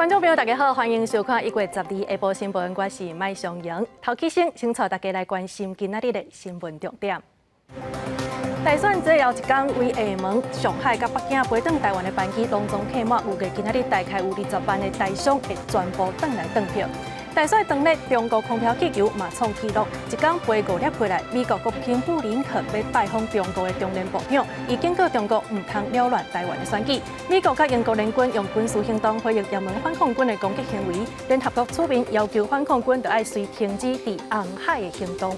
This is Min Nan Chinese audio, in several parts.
觀眾朋友，大家好，歡迎收看1月12下晡新聞，我是麥尚瑩。頭起先，先帶大家來關心今仔日的新聞重點。大選最後一工，為廈門、上海佮北京飛轉台灣的班機攏總客滿，預計今仔日大概有20萬的台商會全部轉來轉票。大選當日，中國空飄氣球嘛創紀錄，一工飛五粒回來。美國國務卿布林肯欲拜訪中國的中聯部長，伊警告中國毋通擾亂台灣的選舉。美國佮英國聯軍用軍事行動回應也門反抗軍的攻擊行為，聯合國出面要求反抗軍著愛隨停止佇紅海的行動。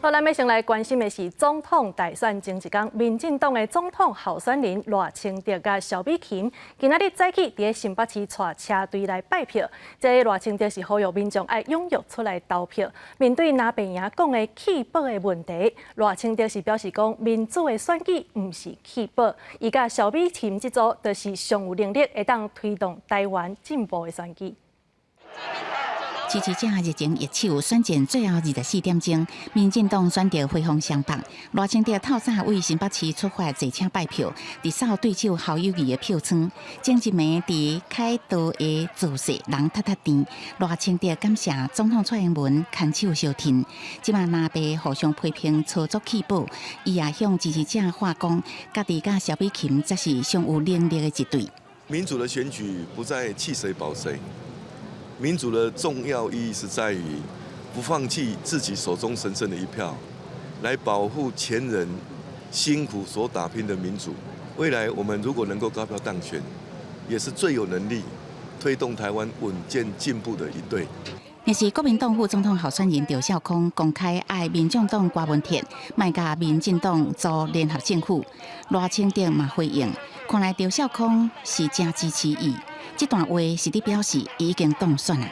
好，咱欲先來關心的是總統大選前一工，民進黨的總統候選人賴清德佮蕭美琴，今仔日早起佇新北市帶車隊來拜票。這賴清德是呼籲民眾愛踴躍出來投票。面對藍白營講的棄保的問題，賴清德是表示講，民主的選舉毋是棄保。伊佮蕭美琴這組就是上有能力會當推動台灣進步的選舉。支持者熱情握手，選戰最後24點鐘，民進黨選著回訪雙北，賴清德透早為新北市出發坐車拜票，直掃對手侯友宜的票倉。前一暝佇凱道的造勢人踢踢甜，賴清德感謝總統蔡英文牽手相挺。這馬藍白互相批評操作棄保，伊也向支持者喊講，家己佮蕭美琴才是上有能力的一對。民主的選舉不在棄誰保誰。民主的重要意義是在於不放棄自己手中神聖的一票，來保護前人辛苦所打拼的民主。未來我們如果能夠高票當選，也是最有能力推動台灣穩健進步的一對。若是國民黨副總統候選人趙少康公開愛民眾黨郭文鐵，莫佮民進黨組聯合政府，賴清德嘛回應，看來趙少康是誠支持伊。這段話是佇表示伊已經當選啦。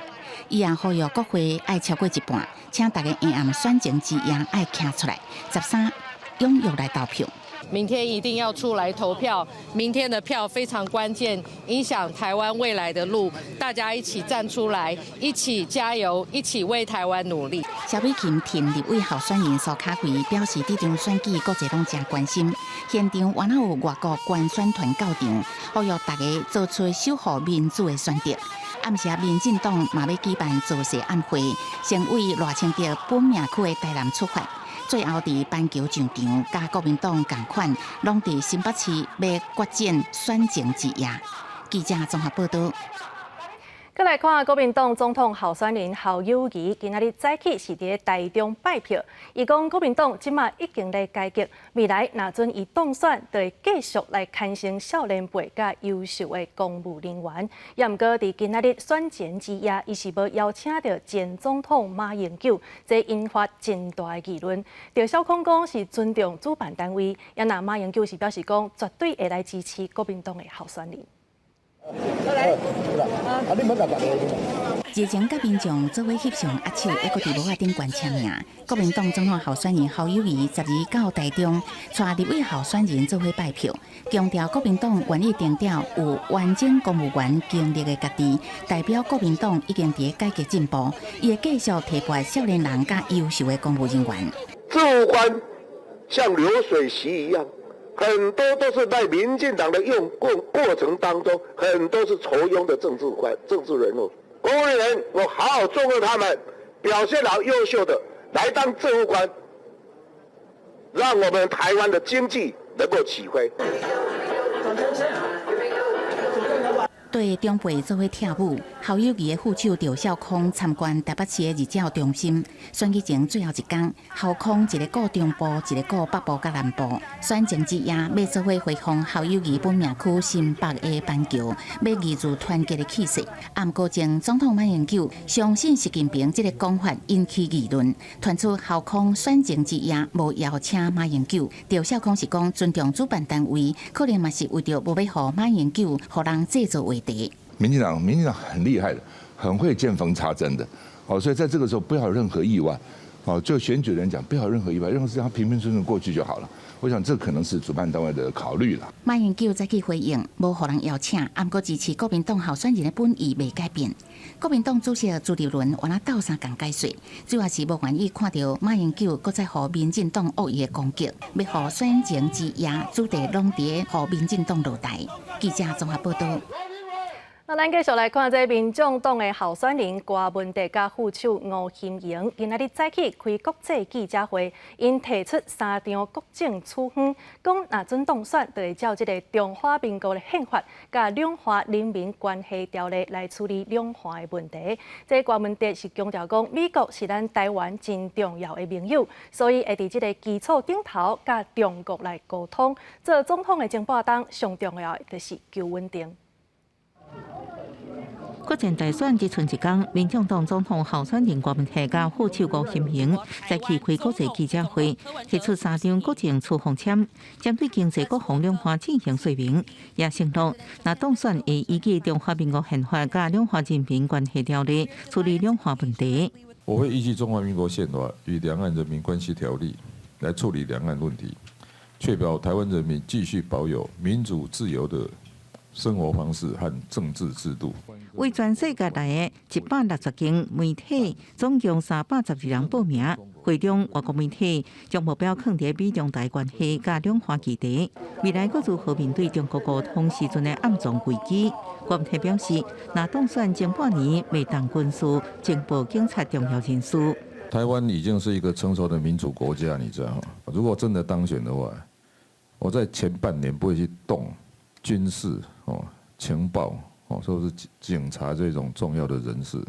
伊也呼籲國會愛超過一半，請大家下暗選前之夜愛徛出來，13踴躍來投票。明天一定要出來投票，明天的票非常關鍵，影響台灣未來的路。大家一起站出來，一起加油，一起為台灣努力。蕭美琴挺立委候選人蘇卡慧表示，這場選舉國際攏誠關心，現場原來有外國觀選團到場，呼籲大家做出守護民主的選擇。暗時民進黨嘛欲舉辦造勢晚會，先為賴清德本命區的台南出發。最後佇板橋上場，佮國民黨仝款，攏佇新北市欲決戰選前之夜。記者綜合報道。閣來看國民黨總統候選人侯友宜，今仔日早起是佇台中拜票。伊講國民黨這馬已經咧改革，未來若準伊當選，就會繼續來牽成少年輩佮優秀的公務人員。也毋過佇今仔日選前之夜，伊是無邀請著前總統馬英九，這引發真大的議論。趙少康講是尊重主辦單位，也若馬英九是表示講絕對會來支持國民黨的候選人。日前，佮民眾做伙翕相握手，猶閣佇帽仔頂懸簽名。國民黨總統候選人侯友宜12到台中，帶立委候選人做伙拜票，強調國民黨願意定調有完整公務員經歷的家己，代表國民黨已經佇改革進步，伊會繼續提拔少年人佮優秀的公務人員。政務官像流水席一樣。很多都是在民進黨的用過程當中，很多是酬庸的政治官、政治人物。公務員，我好好重用他們，表現好優秀的來當政務官，讓我們台灣的經濟能夠起飛。對長輩做伙跳舞，侯友宜的副手趙少康參觀台北市的日照中心。選舉前最後一工，侯康一個顧中部，一個顧北部佮南部。選前之夜，欲做伙回訪侯友宜本命區新北的板橋，欲凝聚團結的氣勢。毋過前總統馬英九相信習近平這個講法引起議論，傳出侯康選前之夜無邀請馬英九。趙少康是講尊重主辦單位，可能嘛是為著無欲予馬英九予人製造話題。民進黨，民進黨很厲害的，很會見縫插針的，哦，所以在這個時候不要有任何意外，哦，就選舉人講不要有任何意外，任何事情平平順順過去就好了。我想這可能是主辦單位的考慮啦。馬英九早起回應，無予人邀請，毋過支持國民黨候選人的本意未改變。國民黨主席朱立倫原來鬥相共解說，主要是無願意看著馬英九閣再予民進黨惡意的攻擊，欲予選前之夜主題攏佇予民進黨落台。記者綜合報道。那咱繼續來看這民眾黨的候選人柯文哲佮副手吳欣盈，今仔日早起開國際記者會，𪜶提出三張國政處方，講若準當選，就會照這个中華民國的憲法佮兩岸人民關係條例來處理兩岸的問題。這柯文哲是強調講，美國是咱台灣真重要的盟友，所以會佇這个基礎頂頭佮中國來溝通。做總統的前半冬，上重要的就是求穩定。國前大選只賰一工，民眾黨總統候選人柯文哲佮副手吳欣盈早起開國際記者會，提出三張國政處方簽，針對經濟、國防、兩岸進行說明，也承諾若當選會依據中華民國憲法佮兩岸人民關係條例處理兩岸問題。我會依據中華民國憲法與兩岸人民關係條例來處理兩岸問題，確保台灣人民繼續保有民主自由的生活方式和政治制度。為全世界來的160間媒體，總共312人報名。會中外國媒體將目標囥佇美中台關係佮兩岸議題，未來閣如何面對中國溝通時陣的暗藏危機？柯文哲表示，若當選前半年袂動軍事、情報、警察重要人士。台灣已經是一個成熟的民主國家，你知道嗎？如果真的當選的話，我在前半年不會去動軍事、哦情報、哦，說是警察這種重要的人士，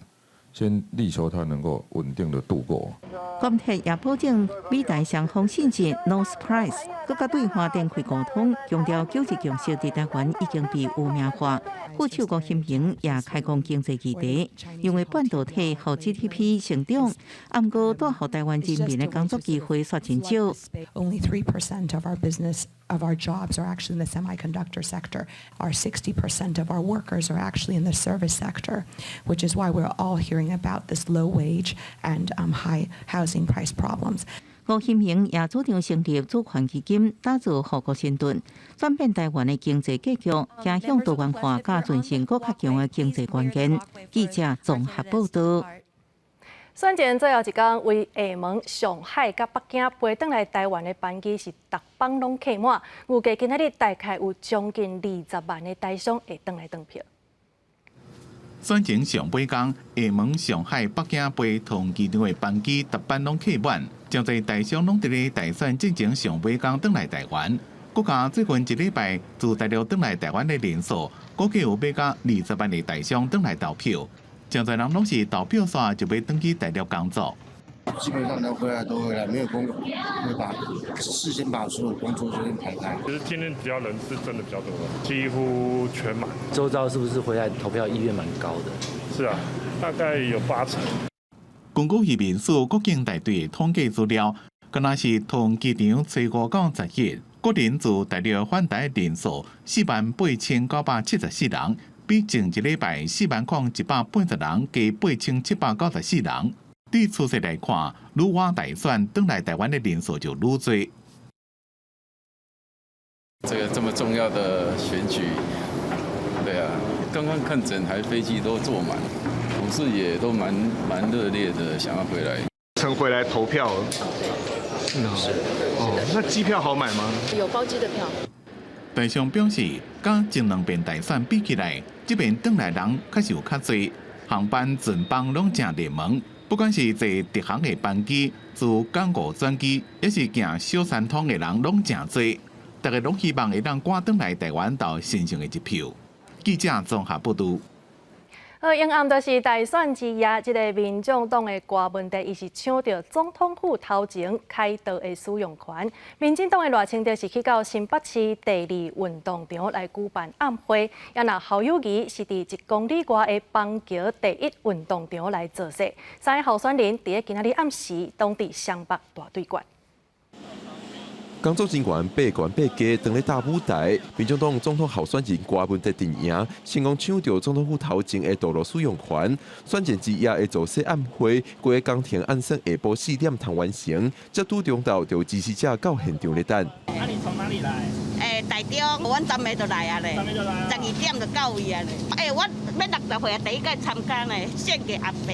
先力求他能夠穩定的度過。柯文哲也保證美台雙方信任 no surprise，閣佮對話展開溝通，強調九二共識佇台灣已經被污名化。副手吳欣盈也開講經濟議題，認為半導體予 GDP 成長，毋過帶予台灣人民的工作機會煞真少。 Only 3% of our business of our jobs are actually in the semiconductor sector. Our 60% of our workers are actually in the service sector, which is why we're all hearing about this low wage and high housing price problems. 吳欣盈也主張成立主權基金，打造護國神盾，轉變台灣的經濟格局，走向多元化、佮全球閣較強的經濟關鍵。記者綜合報道。選前最後一工，為廈門、上海佮北京飛轉來台灣的班機是逐班攏客滿，預計今仔日大概有將近20萬的台商會轉來投票。選前上尾工，廈門、上海、北京飛桃園機場的班機，逐班攏客滿，誠濟台商攏佇咧大選進前上尾工轉來台灣。閣加最近一禮拜自大陸轉來台灣的人數，估計有欲到20萬的台商轉來投票。誠濟人攏是投票煞就欲轉去大陸工作。基本上都回來都回來，沒有工會把事先把所有工作先排開。其實今天比較人是真的比較多，幾乎全滿。周遭是不是回來投票意願蠻高的？是啊，大概有八成。根據移民署國境大隊統計資料，敢若是桃園機場初五到十一，國人自大陸返台人數48,974人，比前一禮拜40,180人加8,794人。對趨勢來看，愈倚大選轉來台灣的人數就愈多。這個這麼重要的選舉，對啊，剛剛看整台飛機都坐滿，同事也都蠻熱烈的，想要回來。曾回來投票。是。哦，那機票好買嗎？有包機的票。台商表示，佮前兩遍大選比起來，這遍轉來人確實有較濟，航班全班攏誠熱門。不管是坐直航的班機、自港澳轉機，抑是行小三通的人，攏誠濟。大家攏希望會當趕轉來台灣投神聖的一票。記者綜合報道。好，陰暗就是大選之夜，這个民眾黨的柯文哲，伊是搶著總統府頭前開道的使用權。民進黨的賴清德是去到新北市第二運動場來舉辦暗會，啊若侯友宜是佇1公里外的板橋第一運動場來造勢。三个候選人佇咧今仔日暗時，攏佇雙北大對決。工作人員爬懸爬低，當咧搭舞台。民進黨總統候選人柯文哲陣營成功搶著總統府頭前的道路使用權。選前之夜的造勢暗會，規个工程按算下晡4點通完成，才拄中晝就有支持者到現場咧等。啊，你從哪裡來？欸，台中，阮昨暝就來啊咧，12點就到位啊咧。欸，我欲60歲，第一屆參加呢，獻給阿伯。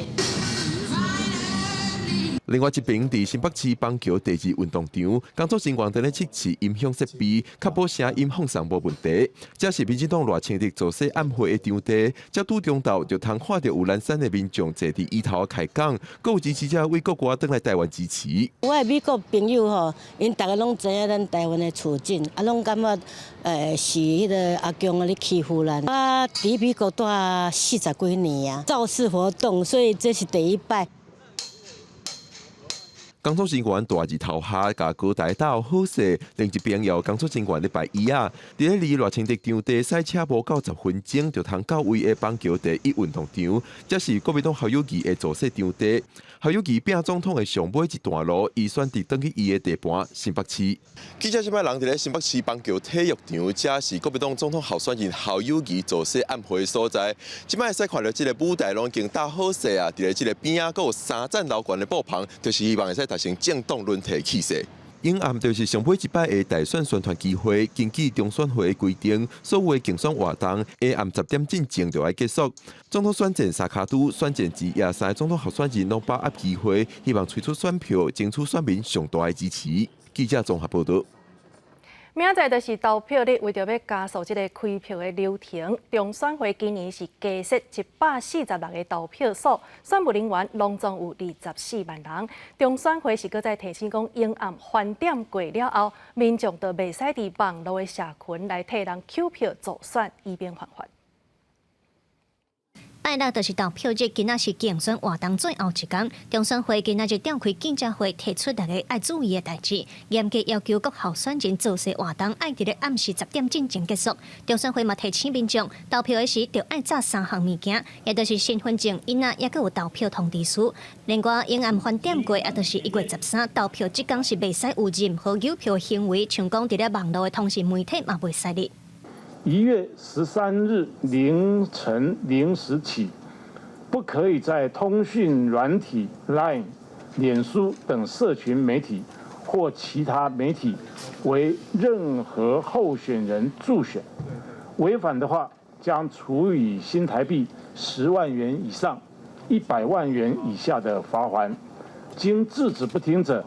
另外一邊，佇新北市板橋第二運動場，工作人員佇咧測試音響設備，確保聲音放送無問題。這是民進黨賴清德造勢晚會的場地，這拄中晝就通看著有藍衫的民眾坐佇椅頭開講，閣有支持者為國外轉來台灣支持。我的美國朋友吼，𪜶逐个攏知影咱台灣的處境，啊，攏感覺是彼个阿共咧欺負咱。我佇美國蹛40幾年啊，造勢活動，所以這是第一擺。工作人員大字頭下，共高台搭好勢，另一邊有工作人員咧擺椅仔。佇咧離賴清德場地賽車無夠10分鐘，就通到位的板橋第一運動場，這是國民黨侯友宜的造勢場地。侯友宜拼總統的上尾一段路，伊選擇轉去伊的地盤新北市。記者這擺人佇咧新北市板橋體育場，這是國民黨總統候選人侯友宜造勢晚會的所在。這擺會使看著這個舞台攏已經搭好勢啊！佇咧這個邊仔，閣有三層樓懸的布棚，就是希望會使達成政黨輪替氣勢。永暗就是上尾一擺的大選宣傳機會，根據中選會的規定，所有的競選活動下暗10點進前就愛結束。總統選戰三跤拄，選戰之夜三个總統候選人攏把握機會，希望催出選票，爭取選民上大的支持。記者綜合報導。明仔載就是投票日，為著欲加速這个開票的流程，中選會今年是加設146个投票所，選務人員攏總有24萬人。中選會是閣再提醒講，永暗翻點過了後，民眾就袂使佇網路的社群來替人搝票助選，以免犯法。拜六就是投票日，今仔是競選活動最後一工。中選會今仔日召開記者會，提出大家愛注意的代誌，嚴格要求各候選人造勢活動愛佇咧暗時10點進前結束。中選會嘛提醒民眾，投票的時著愛紮三項物件，也就是身份證、印仔，抑閣有投票通知書。另外，永暗翻點過，也就是1月13投票這工是袂使有任何搝票行為，像講佇咧網路的通訊媒體嘛袂使哩。1月13日凌晨0時起，不可以在通訊軟體 Line、臉書等社群媒體或其他媒體為任何候選人助選，違反的話將處以新台幣10萬元以上100萬元以下的罰鍰。經制止不聽者，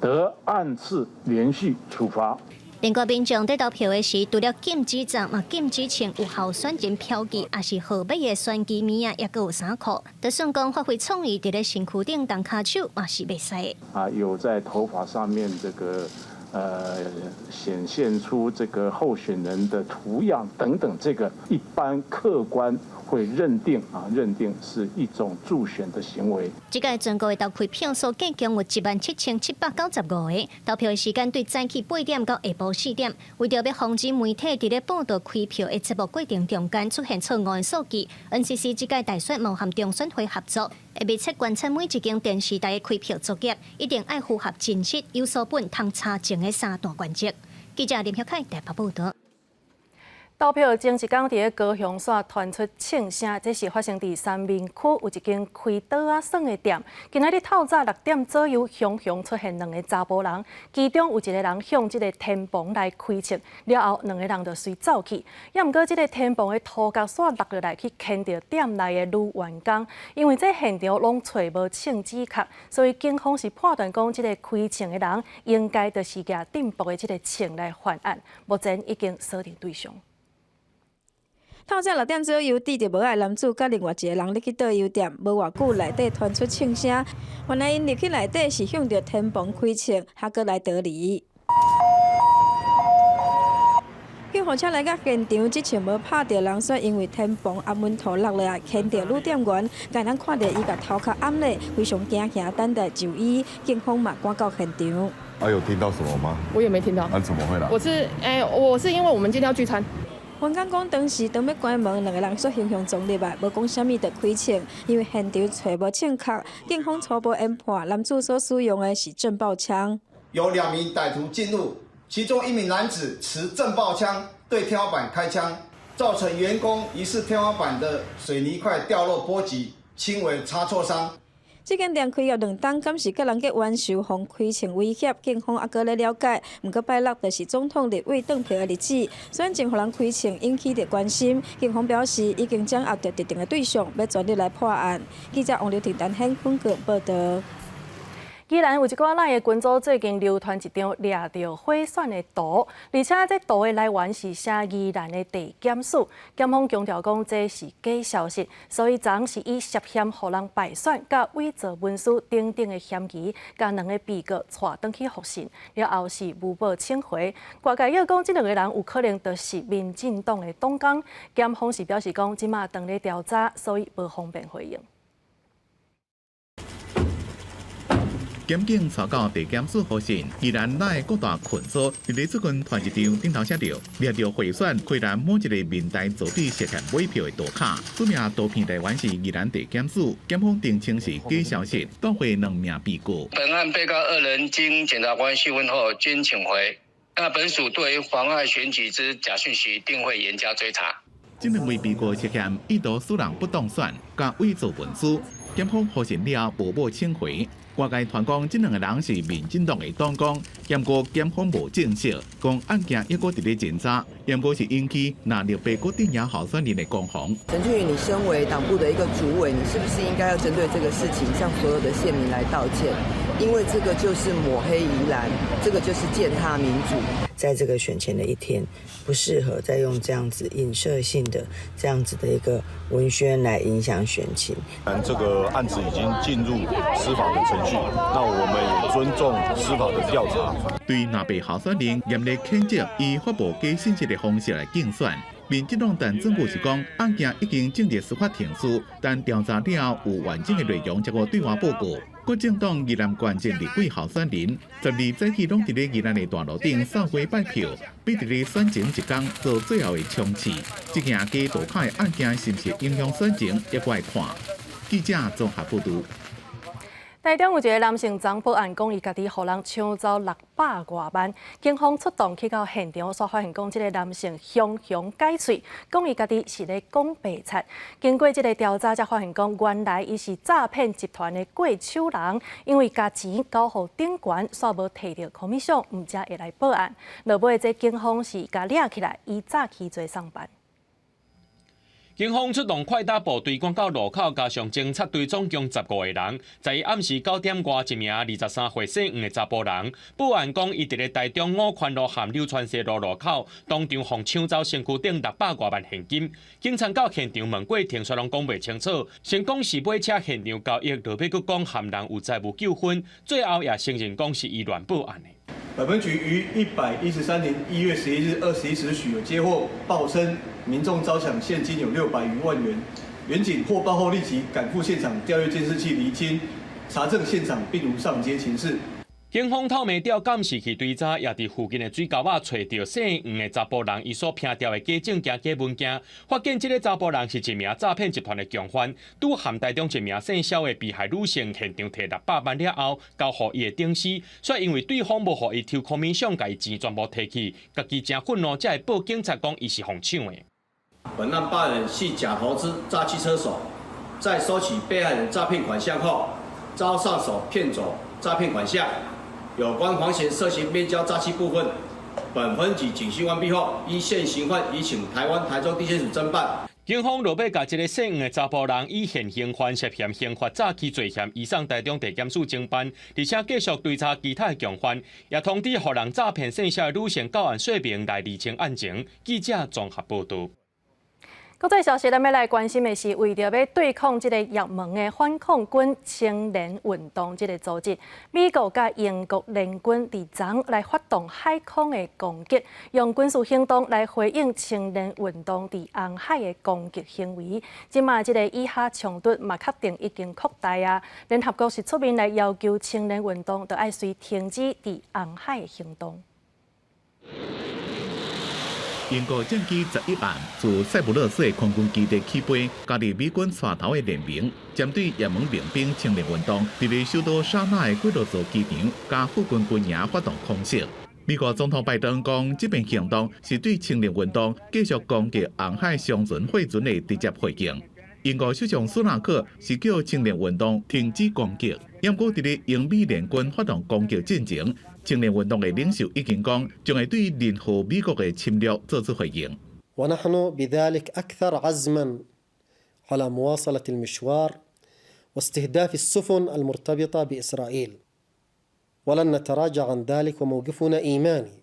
得按次連續處罰。另外，民眾佇投票的時，除了禁止站，嘛禁止穿有候選人標記，抑是號碼的選舉物仔，抑閣有衫褲。就算講發揮創意，佇咧身軀頂動跤手，嘛是袂使的。啊，有在頭髮上面這個顯現出這個候選人的圖樣等等，這個一般客觀會認定啊，認定是一種助選的行為。這屆全國的投開票所計共有17,795個，投票的時間對早起8點到下晡4點。為著欲防止媒體佇咧報導開票的節目過程中間出現錯誤的數據，NCC 這屆大選嘛和中選會合作，會密切觀察每一間電視台的開票作業，一定愛符合真實、有所本、通查證的三大原則。記者林曉凱台北報導。投票前一工，佇咧高雄煞傳出槍聲，這是發生佇三民區有一間開桌仔耍的店。今仔日透早6點左右，雄雄出現兩个查埔人，其中有一個人向這个天棚來開槍，了後兩个人就隨走去。抑毋過這个天棚的塗角煞落落來去牽著店內的女員工，因為這現場攏揣無槍指殼，所以警方是判斷講，這个開槍的人應該就是舉鎮爆的這个槍來犯案，目前已經鎖定對象。透早6點左右，戴著帽仔的男子佮另外一个人入去桌遊店，無偌久內底傳出槍聲。原來𪜶入去內底是向著天棚開槍，還閣來逃離。救護車來到現場，這槍無拍著人，煞因為天棚壓門塗落來，牽著女店員，共人看著伊共頭殼掩咧，非常驚嚇，等待就醫。警方嘛趕到現場。啊，有聽到什麼嗎？我也沒聽到。那怎麼會來？我是因為我們今天要聚餐。員工講，當時當欲關門，兩个人煞雄雄衝入來，無講啥物就開槍。因為現場揣無槍殼，警方初步研判，男子所使用的是震爆槍。有兩名歹徒進入，其中一名男子持震爆槍對天花板開槍，造成員工疑似天花板的水泥塊掉落波及，輕微擦挫傷。這間店開業兩冬，敢是佮人結冤仇，予開槍威脅，警方猶閣咧了解。毋過拜六就是總統立委轉票的日子，選情予人開槍引起著關心。警方表示，已經掌握著特定的對象，欲全力來破案。記者王劉婷、陳顯坤報導。宜蘭有一寡 LINE 的群組最近流傳一張掠著賄選的圖，而且這圖的來源是寫宜蘭的地檢署，檢方強調講這是假消息，所以昨昏是以涉嫌予人敗選、佮偽造文書等等的嫌疑，共兩个被告帶轉去複訊，了後是無報請回。外界又講這兩个人有可能就是民進黨的黨工，檢方是表示講這馬正咧調查，所以無方便回應。檢警查到地檢署發現，宜蘭 LINE 各大群組，佇咧最近傳一張頂頭寫著掠著賄選，開蘭某一个民代造弊涉嫌買票的圖卡，署名圖片來源是宜蘭地檢署，檢方澄清是假消息，帶回兩名被告。本案被告二人經檢察官訊問後均請回。那本署對於妨礙選舉之假訊息，定會嚴加追查。這兩位被告涉嫌意圖使人不當選，佮偽造文書，檢方發現了後無報請回。外界傳講，這兩个人是民進黨的黨工，毋過檢方無證實，講案件猶閣佇咧偵查，毋過是引起藍綠白閣陣營候選人的攻防。陳俊宇，你身為黨部的一個主委，你是不是應該要針對這個事情向所有的縣民來道歉？因為這個就是抹黑宜蘭，這個就是踐踏民主。在這個選前的一天，不適合再用這樣子影射性的這樣子的一個文宣來影響選情。這個案子已經進入司法的程序，那我們也尊重司法的調查。對藍白候選人嚴厲譴責，以發布假信息的方式來競選。民進黨陳政府是講，案件已經進入司法程序，但調查了後有完整的內容，才會對外報告。國政黨宜蘭縣政立委候選人，12早起攏佇咧宜蘭的大路頂掃街拜票，欲佇咧選前一工做最後的衝刺。這件假圖卡的案件是毋是影響選情，猶閣愛看。記者綜合報導。台中有一个男性昨報案，講伊家己予人搶走600外萬，警方出動去到現場，煞發現講這个男性雄雄改喙，講伊家己是咧講白賊。經過這个調查，才發現講原來伊是詐騙集團的過手人，因為共錢交予頂懸，煞無提著 commission，毋才會來報案。落尾這警方是共掠起來，以詐欺罪送辦。警方出動快打部隊趕到路口，加上偵察隊總共15個人，在暗時9點外，一名23歲姓黃的查埔人報案講，伊佇咧台中五權路和柳川西路路口，當場予搶走身軀頂600外萬現金。警察到現場問過程，煞攏講袂清楚，先講是買車現場交易，落尾閣講和人有債務糾紛，最後也承認講是伊亂報案的。本分局於113年1月11日21時許有接獲報稱，民眾遭搶現金有600餘萬元。員警獲報後立即趕赴現場調閱監視器釐清，查證現場並無上街情事。警方透明調監視器追查，也佇附近的水溝仔揣著姓黃的查埔人，伊所憑吊的假證件、假文件，發現這个查埔人是一名詐騙集團的共犯，拄和台中一名姓蕭的被害女性現場提600萬了後，交予伊的頂司，煞因為對方無予伊抽 commission，共伊錢全部提去，家己誠憤怒，才會報警察講伊是予搶的。本案八人系假投資詐欺車手，在收取被害人詐騙款項後，遭上手騙走詐騙款項。有關黃嫌涉嫌面交詐欺部分，本分局警訊完畢後，依現行犯移請台灣台中地檢署偵辦。警方落尾共這个姓黃的查埔人以現行犯涉嫌刑法詐欺罪嫌移送台中地檢署偵辦，而且繼續追查其他的共犯，也通知予人詐騙姓蕭的女性到案說明來釐清案情。記者綜合報導。國際消息，咱欲來關心的是，為著欲對抗這个也門的反抗軍青年運動這个組織，美國佮英國聯軍佇昨來發動海空的攻擊，用軍事行動來回應青年運動佇紅海的攻擊行為。這馬這个以哈衝突嘛，確定已經擴大啊！聯合國是出面來要求青年運動，著愛隨停止佇紅海的行動。英國戰機11案自塞浦路斯的空軍基地起飛，加入美軍帶頭的聯盟，針對也門民兵青年運動，佇咧首都沙那的圭羅族機場，佮附近軍營發動空襲。美國總統拜登講，這遍行動是對青年運動繼續攻擊紅海商船貨船的直接回應。英國首相蘇納克是叫青年運動停止攻擊，毋過佇咧英美聯軍發動攻擊進前，青年運動的領袖已經講，將會對任何美國的侵略做出回應。 ونحن بذلك أكثر عزما على مواصلة المشوار واستهداف السفن المرتبطة بإسرائيل. ولن نتراجع عن ذلك وموقفنا إيماني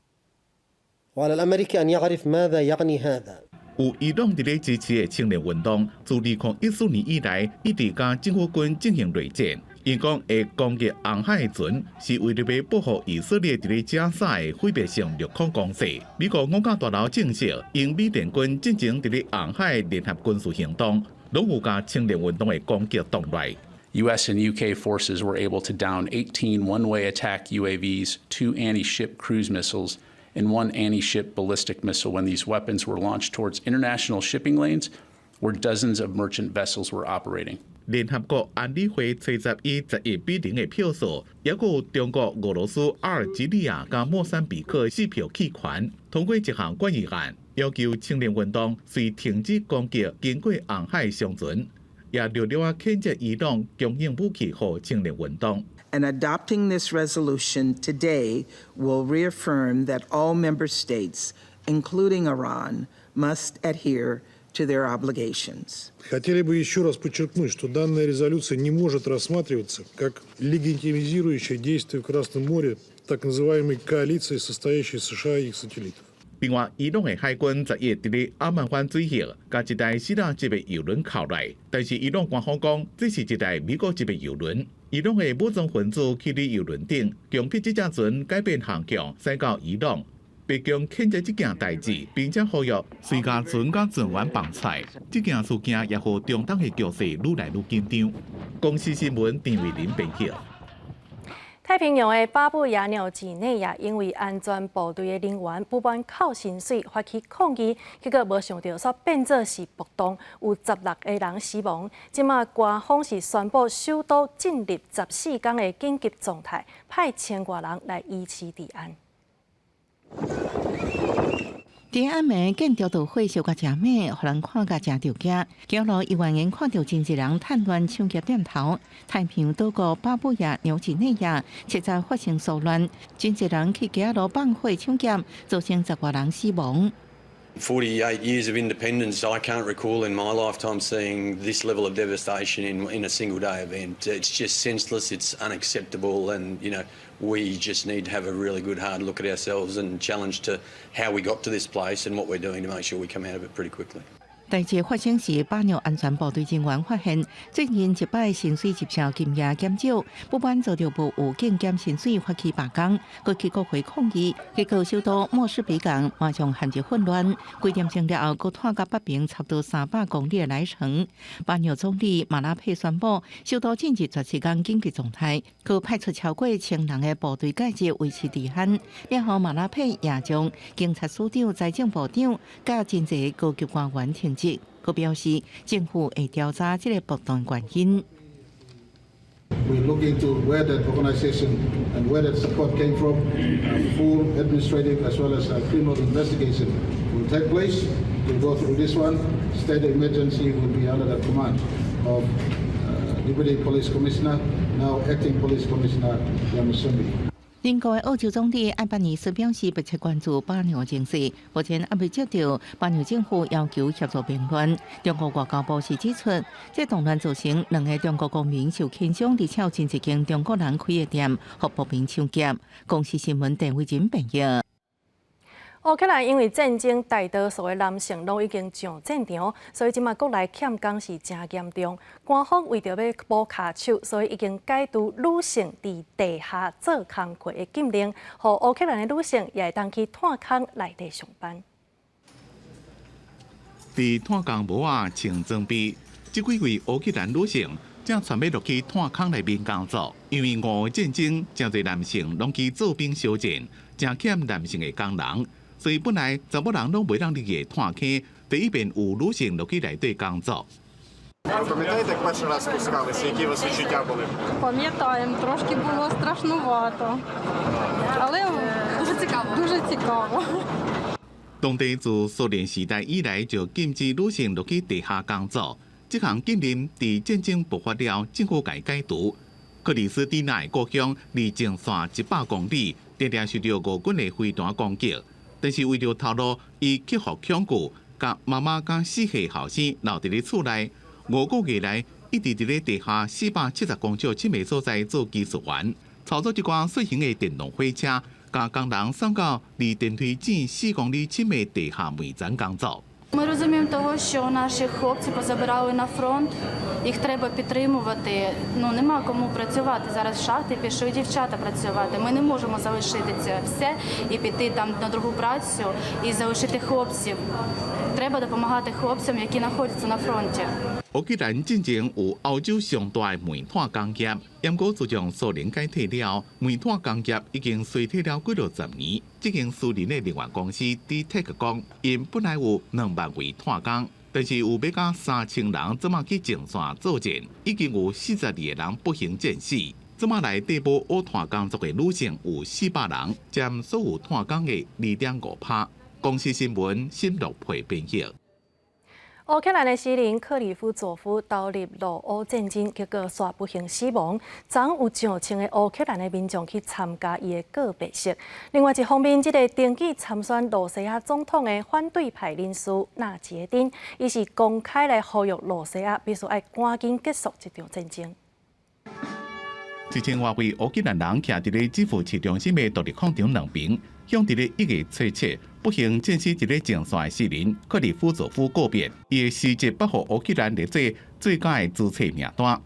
وعلى الأمريكي أن يعرف ماذا يعني هذا。有伊朗佇咧支持的青年運動，自2014年以來，一直佮政府軍進行內戰。𪜶講會攻擊紅海的船，是為著欲報復以色列佇咧加沙的毀滅性陸空攻勢。美國五角大樓證實，英美聯軍進前佇咧紅海聯合軍事行動，攏有共青年運動的攻擊擋來。 U.S. and U.K. forces were able to down 18 one-way attack UAVs, two anti-ship cruise missiles, and one anti-ship ballistic missile when these weapons were launched towards international shipping lanes where dozens of merchant vessels were operating. 聯合國安理會初十以11比0的票數，抑閣有中國、俄羅斯、阿爾及利亞佮莫桑比克四票棄權，通過一項決議案，要求青年運動隨停止攻擊經過紅海商船，也著著仔譴責伊朗供應武器予青年運動。 And adopting this resolution today will reaffirm that all member states, including Iran, must adhere to their obligations. Хотели бы еще раз подчеркнуть, что данная резолюция не может рассматриваться как легитимизирующая действия в Красном море так называемой коалиции, состоящей из США и их сателлитов. 另外，伊朗的海軍11佇咧阿曼灣水域，共一台希臘籍的油輪扣來，但是伊朗官方講，這是一台美國籍的油輪。伊朗的武裝分子去佇油輪頂，強迫這隻船改變航向，駛到伊朗。白宮譴責這件代誌，並且呼籲隨共船佮船員放出來。這件事件也予中東的局勢愈來愈緊張。公視新聞陳慧琳編輯。太平洋的巴布亞紐幾內亞因為安全部隊的人員不滿扣薪水，發起抗議，結果無想著煞變做是暴動，有16個人死亡。這馬官方是宣布首都進入14天的緊急狀態，派千外人來維持治安。佇暗暝見著大火燒甲誠猛，予人看甲誠著驚。街路遊員看著真濟人趁亂搶劫店頭。太平洋島國巴布亞紐幾內亞七日發生騷亂，真濟人去街路放火搶劫，造成十外人死亡。 48 years of independence, I can't recall in my lifetime seeing this level of devastation in a single day event. It's just senseless, it's unacceptable, and we just need to have a really good hard look at ourselves and challenge to how we got to this place and what we're doing to make sure we come out of it pretty quickly. 代誌發生時，巴紐安全部隊人員發現，最近一擺薪水入帳金額減少，不滿遭著無有見減薪水，發起罷工，閣去國會抗議，結果首都莫士比港馬上陷入混亂。幾點鐘了後，閣拖到北邊差不多300公里的來城。巴紐總理馬拉佩宣布，首都進入14天緊急狀態，閣派出超過千人的部隊介入維持治安。了後，馬拉佩也將警察署長、財政部長佮真濟高級官員停職。閣表示，政府會調查這個暴動原因。 We look into where that organization and where that support came from. A full administrative as well as a criminal investigation will take place. We'll go through this one. State of emergency will be under the command of Deputy Police Commissioner, now Acting Police Commissioner Yamasumbi. 鄰國的澳洲總理艾班尼斯表示，密切關注巴紐情勢，目前猶未接著巴紐政府要求協助平亂。中國外交部是指出，這動亂造成兩个中國公民受輕傷，而且有真濟間中國人開的店予暴民搶劫。公視新聞鄧慧珍編譯。烏克蘭因為戰爭，大多數的男性攏已經上戰場，所以這馬國內欠工是誠嚴重。官方為著欲補跤手，所以已經解除女性佇地下做工課的禁令，予烏克蘭的女性也會當去炭坑內底上班。佇炭工帽仔穿裝備，這幾位烏克蘭女性正準備落去炭坑內面工作，因為俄烏戰爭，誠濟男性攏去做兵相戰，誠欠男性的工人。所以本來查某人攏袂當入去炭坑，第一遍有女性落去內底工作。 Пам'ятаєте, як перший раз спускалися, які у вас відчуття були? Пам'ятаємо, трошки було страшнувато. Але дуже цікаво. Дуже цікаво. 當地自蘇聯時代以來就禁止女性落去地下工作，這項禁令佇戰爭爆發了，政府共解除。克里斯蒂娜的故鄉離前線100公里，定定受著俄軍的飛彈攻擊。但是為著逃路，伊克服恐懼，共媽媽佮四歲後生留佇咧厝內。5個月來，一直佇咧地下470公尺深的所在做技術員。操作這寡細型的電動火車，共工人送到離電梯井4公里深的地下煤層工作。 Ми розуміємо того, що наші хлопці позабирали на фронт, їх треба підтримувати. Ну нема кому працювати. Зараз в шахти пішли дівчата працювати. Ми не можемо залишити це все і піти там на другу працю і залишити хлопців. Треба допомагати хлопцям, які знаходяться на фронті. 烏克蘭進前有歐洲上大的煤炭工業，毋過自從蘇聯解體了，煤炭工業已經衰退了幾落十年。這間私人的能源公司 DTEK 講，𪜶本來有2萬位炭工，但是有欲到3000人這馬去前線作戰，已經有42個人不幸戰死。這馬來遞補烏炭工作的女性有400人，佔所有炭工的2.5%。公視新聞新樂佩編譯。烏克蘭的詩人克里夫佐夫投入俄烏戰爭，結果煞不幸死亡。昨昏有上千个烏克蘭的民眾去參加伊的告別式。另外一方面，這个登記參選露西亞總統的反對派人士納傑丁，伊是公開來呼籲露西亞必須愛趕緊結束這場戰爭。 1000外位烏克蘭人徛佇咧基輔市中心的獨立廣場兩邊，向佇咧1月27不幸戰死佇咧前線的詩人克里夫佐夫告別。伊的詩集予烏克蘭列做最佳的資冊名單。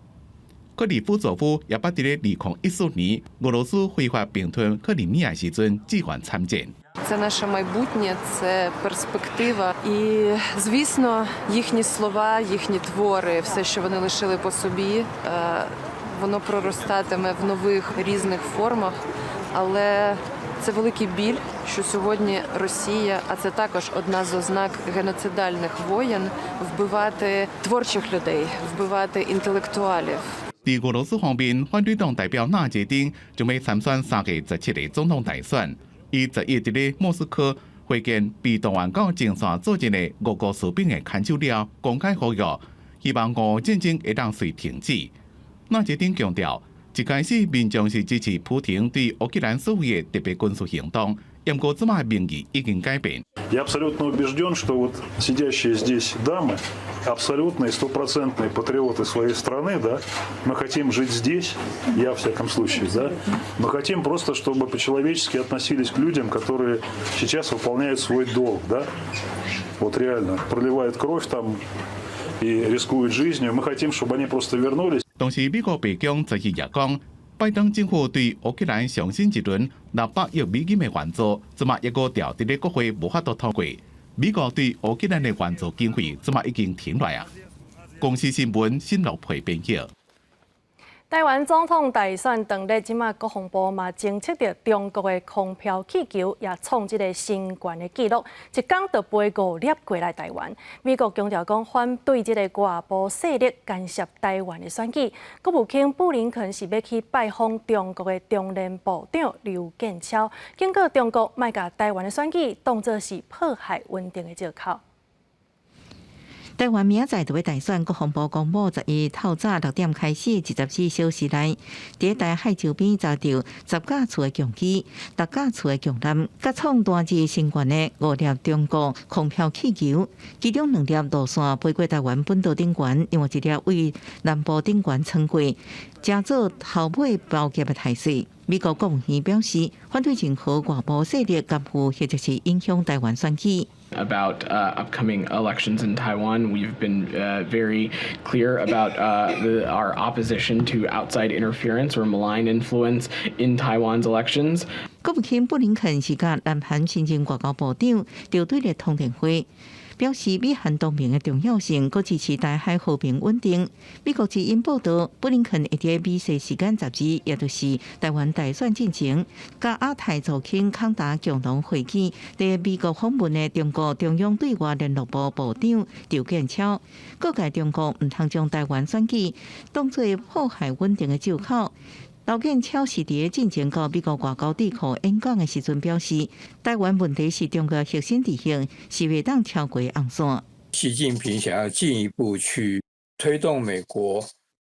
克里夫佐夫也捌佇咧2014年俄羅斯非法併吞克里米亞時陣志願參戰。 Це наше майбутнє, це перспектива. І, звісно, їхні слова, їхні твори, все, що вони лишили по собі, воно проростатиме в нових різних формах. Але це великий біль, що сьогодні Росія, а це також одна з ознак геноцидальних воєн, вбивати творчих людей, вбивати інтелектуалів. 佇俄羅斯方面，反對黨代表納傑丁將欲參選3月17日總統大選。伊11佇咧莫斯科會見被動員到前線作戰的俄國士兵的牽手了，公開呼籲，希望俄烏戰爭會當隨停止。納傑丁強調，一開始民眾是支持普廷對烏克蘭所謂的特別軍事行動，毋過這馬民意已經改變。 Я абсолютно убежден, что вот сидящие здесь дамы абсолютные стопроцентные патриоты своей страны, да, мы хотим жить здесь, я в всяком случае, да, мы хотим просто, чтобы по-человечески относились к людям, которые сейчас выполняют свой долг, да, вот реально, проливают кровь там и рискуют жизнью, мы хотим, чтобы они просто вернулись. 同時，美國白宮十日也講，拜登政府對烏克蘭上新一輪600億美金的援助，這馬猶閣吊佇咧國會無法度通過。美國對烏克蘭的援助經費，這馬已經停落來啊。公視新聞新樂培編譯。台灣總統大選當日，這馬國防部嘛偵測著中國的空飄氣球，也創這个新懸的紀錄，一工就飛五粒過來台灣。美國強調講反對這个外部勢力干涉台灣的選舉。國務卿布林肯是欲去拜訪中國的中聯部長劉建超，警告中國莫共台灣的選舉當作是破壞穩定的藉口。台灣明仔載就欲大選，國防部公布11透早6點開始，24小時內，佇台海周邊查著10架次的共機、6架次的共艦，佮創單日新懸的五粒中國空飄氣球，其中兩粒路線飛過台灣本島頂懸，另外一粒對南部頂懸穿過，成做頭尾包夾的態勢。美國國務院表示，反對任何外部勢力干預或者是影響台灣選舉。 About upcoming elections in Taiwan, we've been very clear about our opposition to outside interference or malign influence in Taiwan's elections. 國務卿布林肯是佮南韓新任外交部長趙對立通電話，表示美韓同盟的重要性，閣支持台海和平穩定。美國之音報道，布林肯會佇美西時間12，也就是台灣大選進前，佮亞太助卿康達共同會見佇美國訪問的中國中央對外聯絡部部長劉建超，告誡中國毋通將台灣選舉當做破壞穩定的藉口。劉建超是佇進前到美國外交智庫演講的時陣表示，台灣問題是中國核心利益，是袂當超過紅線。習近平想要進一步去推動美國，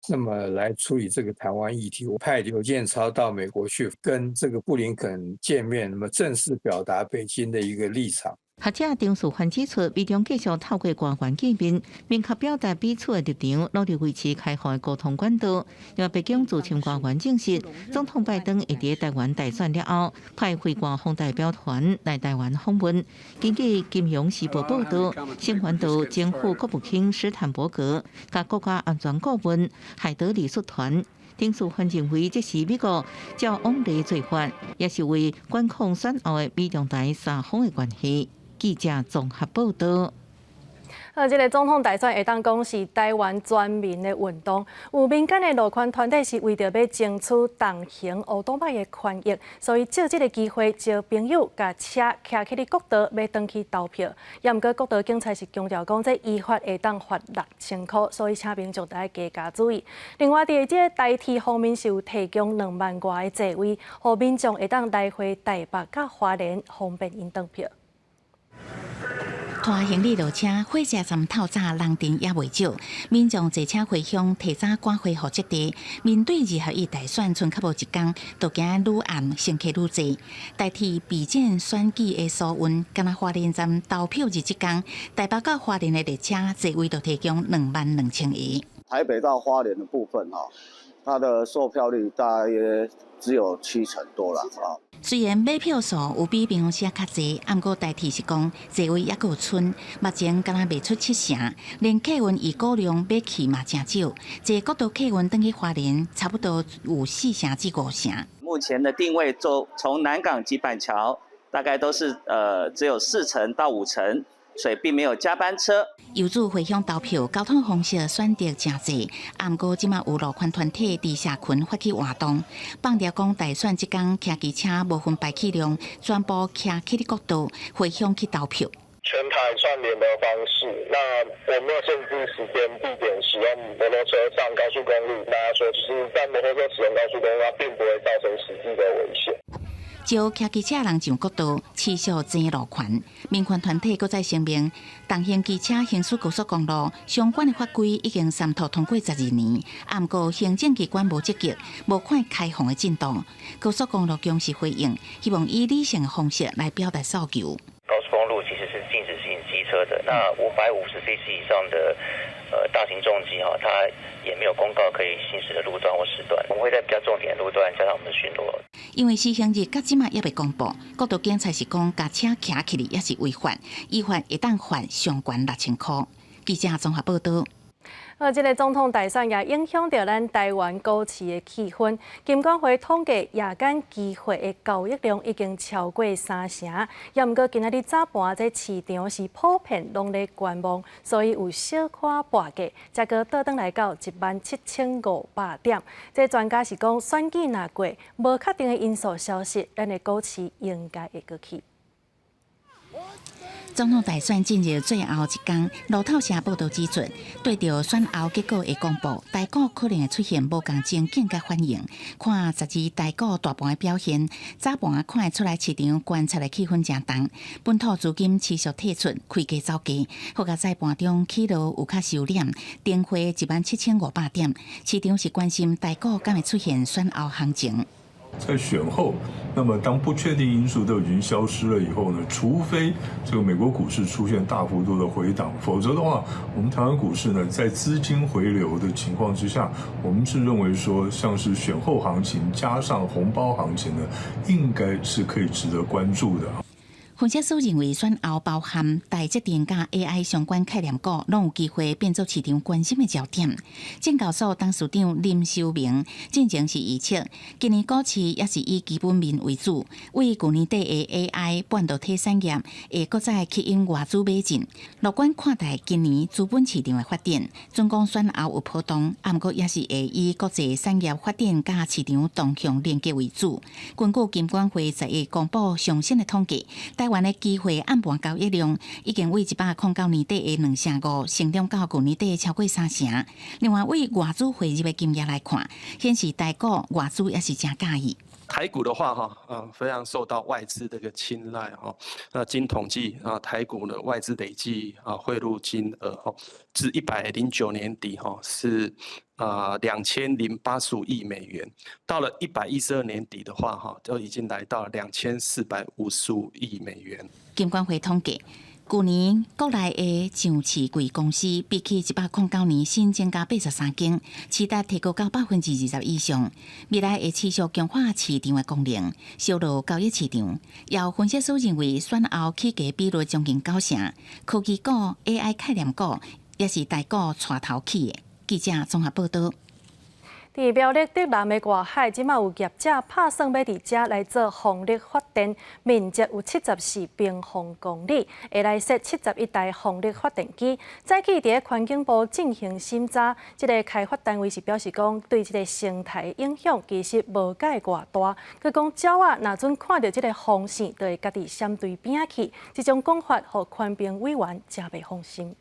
那麼來處理這個台灣議題，派劉建超到美國去跟這個布林肯見面，那麼正式表達北京的一個立場。學者張樹環指出，美中繼續透過官員見面，明確表達彼此的立場，努力維持開放的溝通管道。另外，白宮資深官員證實，總統拜登會佇台灣大選了後，派非官方代表團來台灣訪問。根據《金融時報》報道，聲援到前副國務卿史坦伯格佮國家安全顧問海德里率團。張樹環認為，這是美國照往例做法，也是為管控選後的美中台三方的關係。記者綜合報道。啊，這个總統大選會當講是台灣全民的運動，有民間的路權團體是為著欲爭取重行歐多擺的權益，所以藉這个機會招朋友共車騎去咧國道，欲轉去投票。也毋過國道警察是強調講，這依法會當罰6000箍，所以請民眾愛加加注意。另外，佇這个台鐵方面是有提供2萬外个座位，予民眾會當來回台北佮花蓮，方便𪜶轉票。拖行李落車，火車站透早人陣猶袂少，民眾坐車回鄉，提早趕回戶籍地。面對二合一大選，賰較無一工，就驚愈暗乘客愈濟。台鐵備戰選舉的疏運，敢若花蓮站投票日這工，台北到花蓮的列車座位就提供22,000個。台北到花蓮的部分，哈，它的售票率大約只有7成多了啊。雖然買票數有比平常時較濟，毋過台鐵是講座位猶閣有賰，目前敢若賣出七成，連客運預估量欲去嘛誠少，坐國道客運轉去花蓮，差不多有四成至五成。目前的訂位就從南港及板橋，大概都是只有4成到5成。所以並沒有加班車。遊子回鄉投票，交通方式選擇誠濟，毋過這馬有路權團體佇社群發起活動，放調講大選這工騎機車無分排氣量，全部騎去咧國道回鄉去投票。全台串聯的方式，那我沒有限制時間、地點，使用摩托車上高速公路。大家說，就是在摩托車使用高速公路，它並不會造成實際的危險。招騎機車人上國道，持續爭路權。民權團體閣再聲明，重型機車行駛高速公路相關的法規已經三讀通過12年，毋過行政機關無積極，無看開放的進度。高速公路公司回應，希望以理性的方式來表達訴求。高速公路其實是禁止行機車的，那550 cc 以上的大型重機哈，它也沒有公告可以行駛的路段或時段。我們會在比較重點的路段加上我們的巡邏。因為施行日到這馬猶未公布，國道警察是講，共車騎起來也是違法，依法會當罰上懸6000箍。記者綜合報道。啊，這个總統大選也影響著咱台灣股市的氣氛。金管會統計夜間期貨的交易量已經超過三成，也毋過今仔日早盤這市場是普遍攏咧觀望，所以有小可跋價，才閣倒轉來到17,500點。這專家是講，選舉若過，無確定的因素消失，咱的股市應該會閣起。總統大選進入最後一工，路透社報道指出，對著選後結果會公布，台股可能會出現無仝前景佮反應。看12台股大盤的表現，早盤看會出來市場觀察的氣氛誠重，本土資金持續退出，開低走低，好佳哉盤中起落有較收斂，重回17,500點。市場是關心台股敢會出現選後行情。在選後，那麼當不確定因素都已經消失了以後呢，除非這個美國股市出現大幅度的回檔，否則的話，我們台灣股市呢，在資金回流的情況之下，我們是認為說，像是選後行情加上紅包行情呢，應該是可以值得關注的。分析師認為，選後包含台積電佮 AI 相關概念股，攏有機會變做市場關心的焦點。證交所董事長林修明進前是預測，今年股市也是以基本面為主，為舊年底的 AI 半導體產業會閣再吸引外資買進，樂觀看待今年資本市場的發展。儘管選後有波動，毋過也是會以國際產業發展佮市場動向連結為主。根據金管會11公布上新的統計，台灣的期貨暗盤交易量已經為109年底的2成5，成長到舊年底超過三成。另外，為外資匯入的金額來看，顯示台股外資也是誠佮意。台股的話，哈，非常受到外資的一個青睞，哈。那經統計啊，台股的外資累計啊匯入金額，哈，至109年底，哈，是2085億美元。到了112年底的話，哈，就已經來到2455億美元。金管會統計，舊年國內的上市櫃公司比起109年新增加83間，市值提高到20%以上。未來會持續強化市場的功能，燒弱交易市場。有分析師認為，選後起價比率將近九成，科技股、AI 概念股也是台股帶頭起的。記者綜合報導。佇苗栗竹南的外海，這馬有業者拍算欲佇遮來做風力發電，面積有74平方公里，會來設71台風力發電機。早起佇咧環境部進行審查，這个開發單位是表示講，對這个生態影響其實無蓋偌大。閣講鳥仔若準看著這个風扇，就會家己閃對邊仔去。這種講法，予環評委員誠袂放心。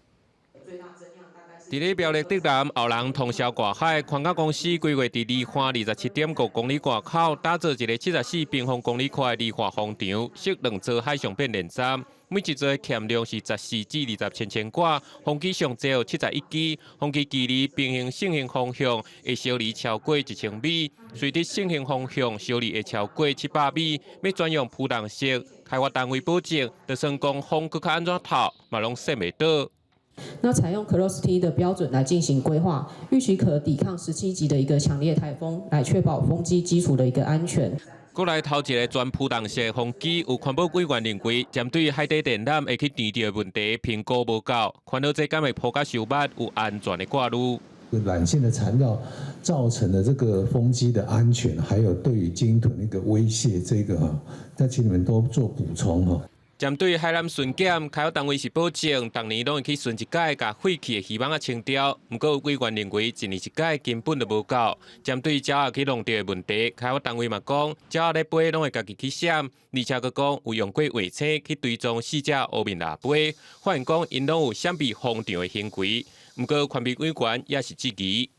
佇咧苗栗竹南後人通霄外海，環甲公司規劃佇離岸27.5公里外口，打造一个74平方公里寬的離岸風場，設兩座海上變電站，每一座的荷量是14至20千千瓦，風機上濟有71支，風機距離平行順行方向會相離超過1000米，垂直順行方向相離會超過700米，欲轉用浮動式，開發單位保證，就算講風閣較按怎透，嘛攏扇袂倒。那採用 Class T 的標準來進行規劃，預期可抵抗17級的一個強烈颱風，來確保風機基礎的一個安全。國內頭一个全浮動式風機，有環保委員認為，針對海底電纜會去纏著的問題，評估無夠，煩惱這敢會鋪甲傷密，有安全的掛慮。纜線的纏繞造成的這個風機的安全，還有對於鯨豚那個威脅，這個哈，那請你們多做補充哈。針對海纜巡檢，開發單位是保證，逐年攏會去巡一擺，共廢棄的漁網仔清掉。毋過有委員認為，一年一擺根本就無夠。針對鳥仔去弄著的問題，開發單位嘛講，鳥仔咧飛攏會家己去閃，而且閣講有用過衛星去追蹤四隻烏面蜊飛，發現講𪜶攏有閃避風場的行為。毋過環評委員也是質疑。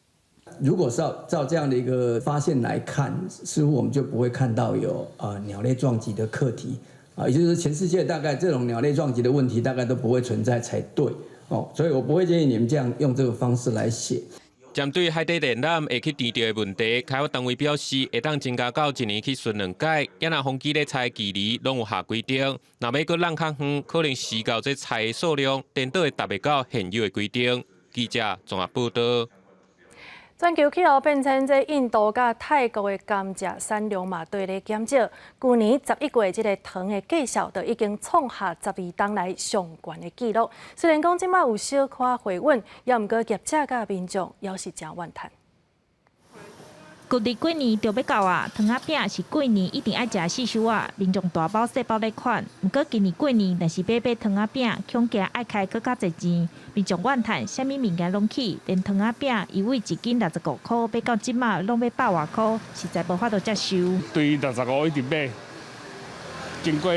如果照照這樣的一個發現來看，似乎我們就不會看到有鳥類撞擊的課題。啊，也就是說，全世界大概這種鳥類撞擊的問題大概都不會存在才對，哦，所以我不會建議你們這樣用這個方式來寫。針對海底電纜會去纏著的問題，開發單位表示，會當增加到一年去巡兩擺，若風機咧拆距離攏有下規定，若欲閣挵較遠，可能視到這拆的數量，顛倒會達袂到現有的規定。記者綜合報導。全球氣候變遷，這印度佮泰國的甘蔗產量嘛，綴咧減少。舊年11月，這个糖的價數就已經創下12冬來上懸的紀錄。雖然講這馬有小可回穩，也毋過業者佮民眾猶是誠怨嘆。舊曆過年就欲到啊，糖仔餅是過年一定愛食的四小仔，民眾大包細包咧款。毋過今年過年，若是欲買糖仔餅，恐驚愛開閣較濟錢。民眾怨嘆，啥物物件攏起，連糖仔餅，伊為一斤65箍，買到這馬攏欲百外箍，實在無法度接受。對65一直買，經過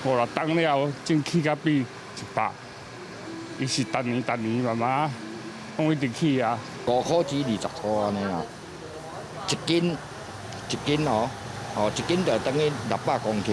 五六冬了後，先起甲比100，伊是逐年逐年慢慢攏一直起啊。5箍至20箍按呢啦。一斤一斤哦，哦一斤就等於600公克。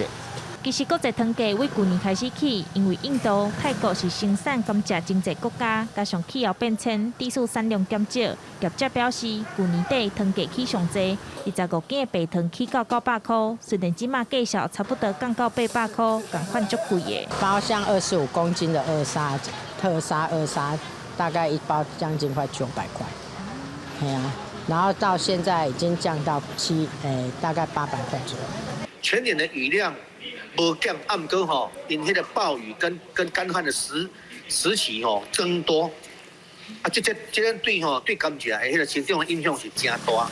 其實國際糖價為舊年開始起，因為印度、泰國是生產甘蔗真濟國家，加上氣候變遷，致使產量減少。業者表示，舊年底糖價起上濟，25斤的白糖起到900箍，雖然這馬價數差不多降到800箍，仝款足貴的。包像25公斤的二砂特砂二砂，大概一包將近快900塊。係啊。然後到現在已經降到七，誒，大概800塊左右。全年的雨量無減，啊，毋過吼，𪜶彼个暴雨跟乾旱的時期吼增多，啊，這對吼對甘蔗的彼个生長的影響是誠大。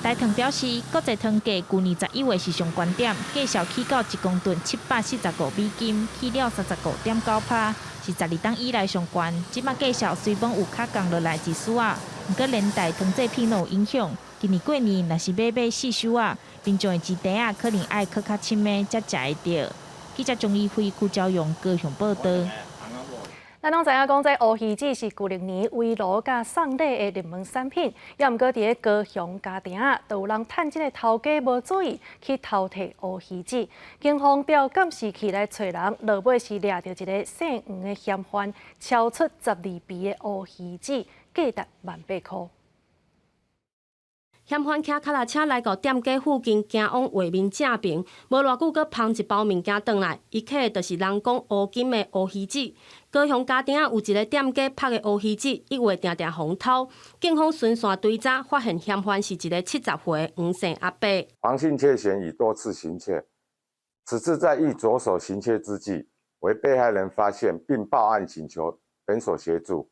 台糖表示，國際糖價舊年11月是上懸點，價數起到1公噸745美金，起了35.9%，是12冬以來上懸。這馬價數雖罔有較降落來一絲仔，毋過連帶糖製品攏有影響。今年過年若是欲買四小仔，民眾的錢袋仔可能愛閣較深的才食會著。記者鍾義輝、邱昭勇高雄報導。咱攏知影講，這烏魚子是舊曆年圍爐佮送禮的熱門產品，也毋過佇咧高雄家庭啊，都有人趁這个頭家無注意去偷提烏魚子。警方調監視器來揣人，落尾是掠著一个姓黃的嫌犯，超出12皮的烏魚子，價值18,000箍。嫌犯騎腳踏車來到店家附近，行往畫面正爿，無偌久，閣捧一包物件轉來，伊揢的就是人講烏金的烏魚子。高雄家庭有一个店家曝的烏魚子，一月定定予人偷，警方循線追查，發現嫌犯是一个70歲黃姓阿伯。黃姓竊嫌已多次行竊，此次在欲着手行竊之際，為被害人發現並報案請求本所協助，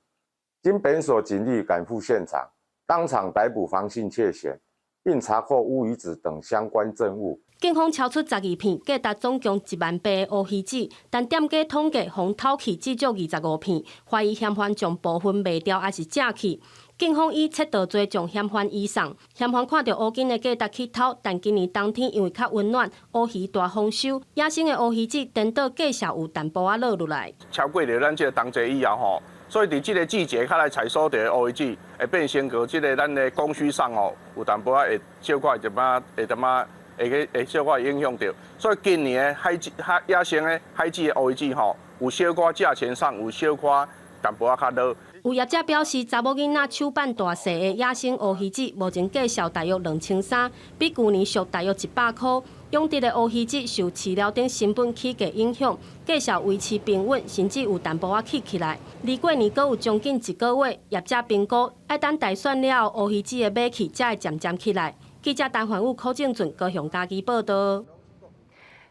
經本所警力趕赴現場，當場逮捕黃姓竊嫌，並查獲烏魚子等相關證物。警方搜出12片，價值總共1.8萬的烏魚子，但店家統計予人偷去至少25片，懷疑嫌犯將部分賣掉抑是食去。警方以竊盜罪將嫌犯移送。嫌犯看著烏金的價值去偷，但今年冬天因為較溫暖，烏魚大豐收，野生的烏魚子顛倒價數有淡薄仔落落來。超過著咱這个冬季以後吼，所以佇這个季節較來採收著的烏魚子，會變成閣這个咱的供需上吼，有淡薄仔會小可會淡薄會淡薄會去會小可影響著。所以今年的海子海野生的海子的烏魚子吼，有小可價錢上有小可淡薄仔較落。有業者表示，查某囡仔手挽大細的野生烏魚子，目前價數大約2300，比舊年俗大約100箍。養殖的烏魚子受飼料等成本起價影響，價數維持平穩，甚至有淡薄仔起起來。離過年閣有將近一個月，業者評估愛等大選了後，烏魚子的買氣才會漸漸起來。記者陳焕武、柯正俊高雄嘉義報導。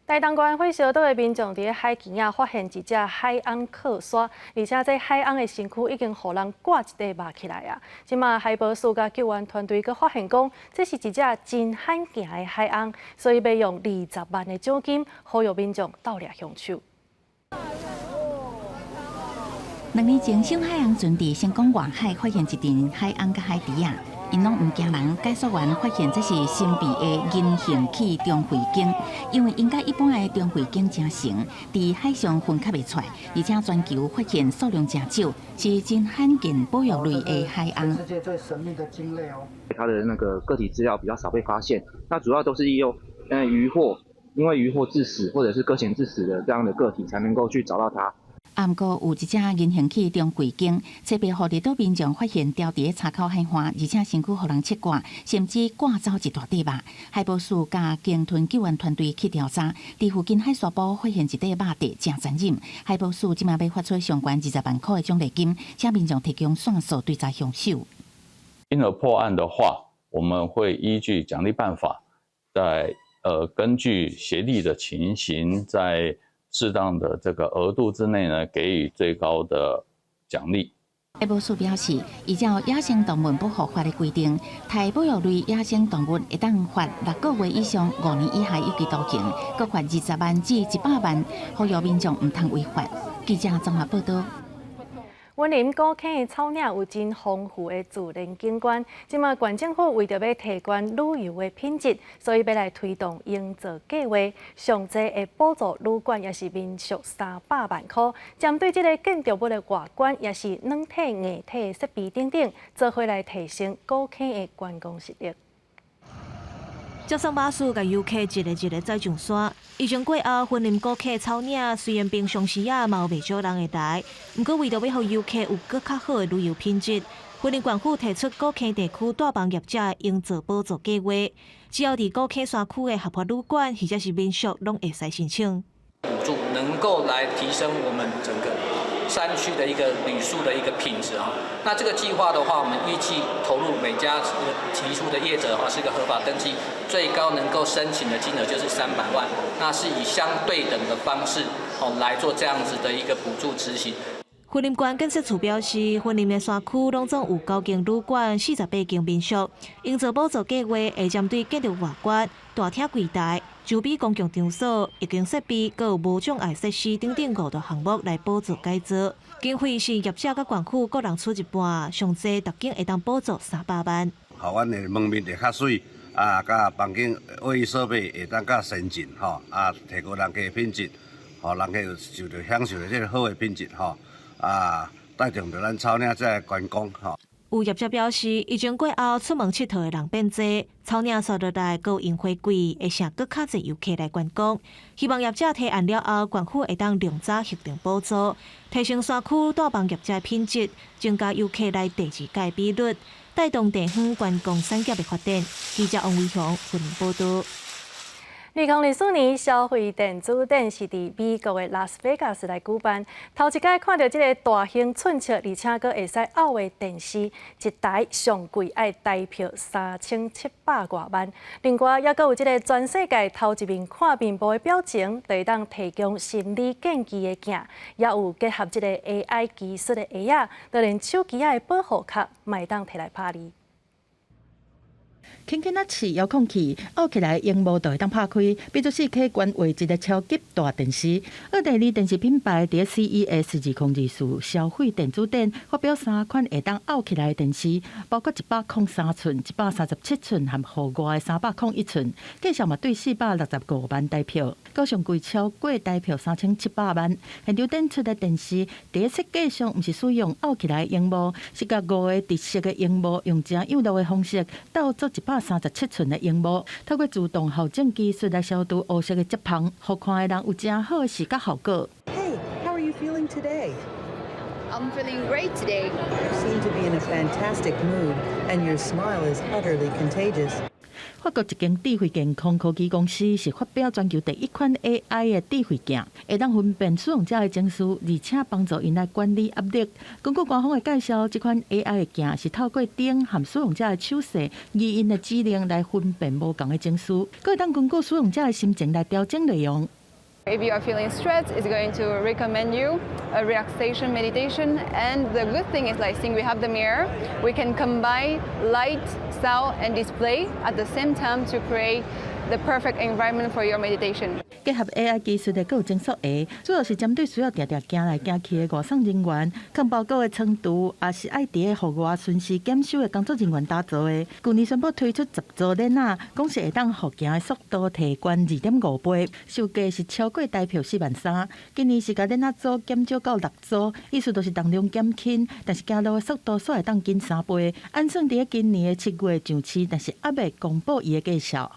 台東縣火燒島的民眾佇咧海墘仔發現一隻海鰪靠沙，而且這海鰪的身軀已經予人割一塊肉起來啊！這馬海保署佮救援團隊閣發現講，這是一隻真罕見的海鰪，所以欲用20萬的獎金，呼籲民眾鬥掠兇手。2年前，小海鰪船佇成功外海發現一陣海鰪佮海豬仔。𪜶攏毋驚人，解說員發現這是神秘的銀杏鰭中灰鯨，因為𪜶佮一般的中灰鯨誠像，佇海上分較袂出來，而且全球發現數量誠少，是真罕見保育類的海鰪。世界最神秘的鯨類哦。它的那個個體資料比較少被發現，那主要都是利用漁獲，因為漁獲致死或者是擱淺致死的這樣的個體，才能夠去找到它。啊，毋過有一隻銀杏鰭中灰鯨，冊予離島民眾發現牢佇咧岔口海岸，而且身軀予人切割，甚至割走一大塊肉。海保署佮鯨豚救援團隊去調查，佇附近海沙埔發現一塊肉塊，誠殘忍。海保署這馬欲發出上懸20萬箍的獎勵金，請民眾提供線索追查兇手。因而破案的話，我們會依據獎勵辦法，在根據協力的情形，在適當的這個額度之內呢，給予最高的獎勵。海保署表示，依照野生動物保護法的規定，刣保育類野生動物會當罰6個月以上5年以下有期徒刑，閣罰20萬至100萬，呼籲民眾毋通違法。記者綜合報導。雲林古坑的草嶺有真豐富的自然景觀，這馬縣政府為著欲提懸旅遊的品質，所以欲來推動營造計畫，上濟會補助旅館抑是民宿300萬箍，針對這个建築物的外觀，抑是軟體、硬體設備等等，做伙來提升古坑的觀光實力。接送巴士共遊客一个一个載上山。疫情過後，雲林古坑草嶺雖然平常時仔嘛有袂少人會來，毋過為著欲予遊客有閣較好的旅遊品質，雲林縣府提出古坑地區帶房業者營造補助計畫，只要佇古坑山區的合法旅館或者是民宿，攏會使申請。補助能夠來提升我們整個山區的一個旅宿的一個品質啊。那這個計劃的話，我們預計投入每家提出的業者的話，是一個合法登記，最高能夠申請的金額就是300萬。那是以相對等的方式哦來做這樣子的一個補助執行。雲林縣建設處表示，雲林的山區攏總有九間旅館、48間民宿，營造補助計畫會針對建築外觀、大廳櫃台、周邊公共場所、液晶設備、閣有無障礙設施等等五大項目來補助改造。經費是業者佮縣府各人出一半，上濟逐間會當補助300萬。予阮的門面會較媠，啊，佮房間衛浴設備會當較先進，吼，啊，提高人客的品質，予人客有受著享受著這个好的品質，吼。啊，帶動著咱草嶺這个觀光吼。有業者表示，疫情過後出門𨑨迌的人變濟，草嶺紲落來閣有櫻花季，會吸閣較濟遊客來觀光。希望業者提案了後，縣府會當量早核定補助，提升山區帶房業者的品質，增加遊客來第二屆比率，帶動地方觀光產業的發展。記者王維雄雲林報導。2024年消費電子展是佇美國的拉斯維加斯來舉辦，頭一擺看著這个大型寸尺，而且閣會使漚的電視，一台上貴愛台票3700外萬。另外，猶閣有這个全世界頭一面看面部的表情，就會當提供心理建議的鏡，也有結合這个 AI 技術的鞋仔，就連手機仔的保護殼嘛會當提來拍字。輕輕仔試遙控器，漚起來螢幕就會當拍開，變做4K 高畫質的超級大電視。奧地利電視品牌佇 CES 2024消費電子展發表三款會當漚起來的電視，包括103寸、137寸和戶外的301寸，價數嘛對465萬台票，閣上貴超過台票3700萬。現場展出的電視，佇設計上毋是使用漚起來的螢幕，是共五个直色的螢幕用誠幼稚的方式鬥做137寸的螢幕，透過自動校正技術來消除烏色的接縫，予看的人有誠好的視覺效果。 Hey, how are you feeling today? I'm feeling great today. You seem to be in a fantastic mood, and your smile is utterly contagious. 法國一間智慧健康科技公司是發表全球第一款 AI 的智慧鏡，會當分辨使用者的情緒，而且幫助𪜶來管理壓力。根據官方的介紹，這款 AI 的鏡是透過燈和使用者的手勢、語音的指令來分辨無仝的情緒，閣會當根據使用者的心情來調整內容。 If you are feeling stressed, it's going to recommend you a relaxation meditation. And the good thing is, like, since we have the mirror, we can combine light, sound, and display at the same time to create the perfect environment for your meditation. 結合 AI 技術的閣有偵測鞋，主要是針對需要定定行來行去的外送人員、扛包裹的倉儲，抑是愛佇咧戶外巡視檢修的工作人員打造的。舊年宣布推出10組鏈仔，講是會當予行的速度提懸2.5倍，售價是超過台票4萬3。今年是共鏈仔組減少到六組，意思就是重量減輕，但是行路的速度煞會當緊3倍。按算佇咧今年的7月上市，但是猶未公布伊的價數。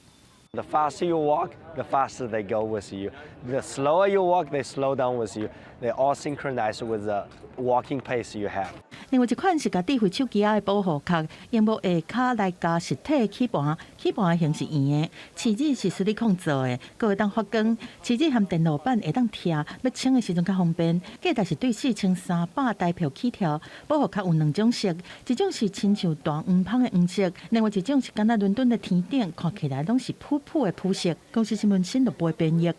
The faster you walk, the faster they go with you. The slower you walk, they slow down with you. They all synchronize with the walking pace you have. 另外一款是共智慧手機仔的保護殼，螢幕下跤來加實體齒盤，齒盤的形是圓的，齒子是矽利康做的，閣會當發光。齒子和電路板會當拆，欲清的時陣較方便。價值是對4300台票起跳。保護殼有兩種色，一種是親像大黃蜂的黃色，另外一種是敢若倫敦的天頂，看起來攏是殕殕的殕色。公視新聞新錄播編譯。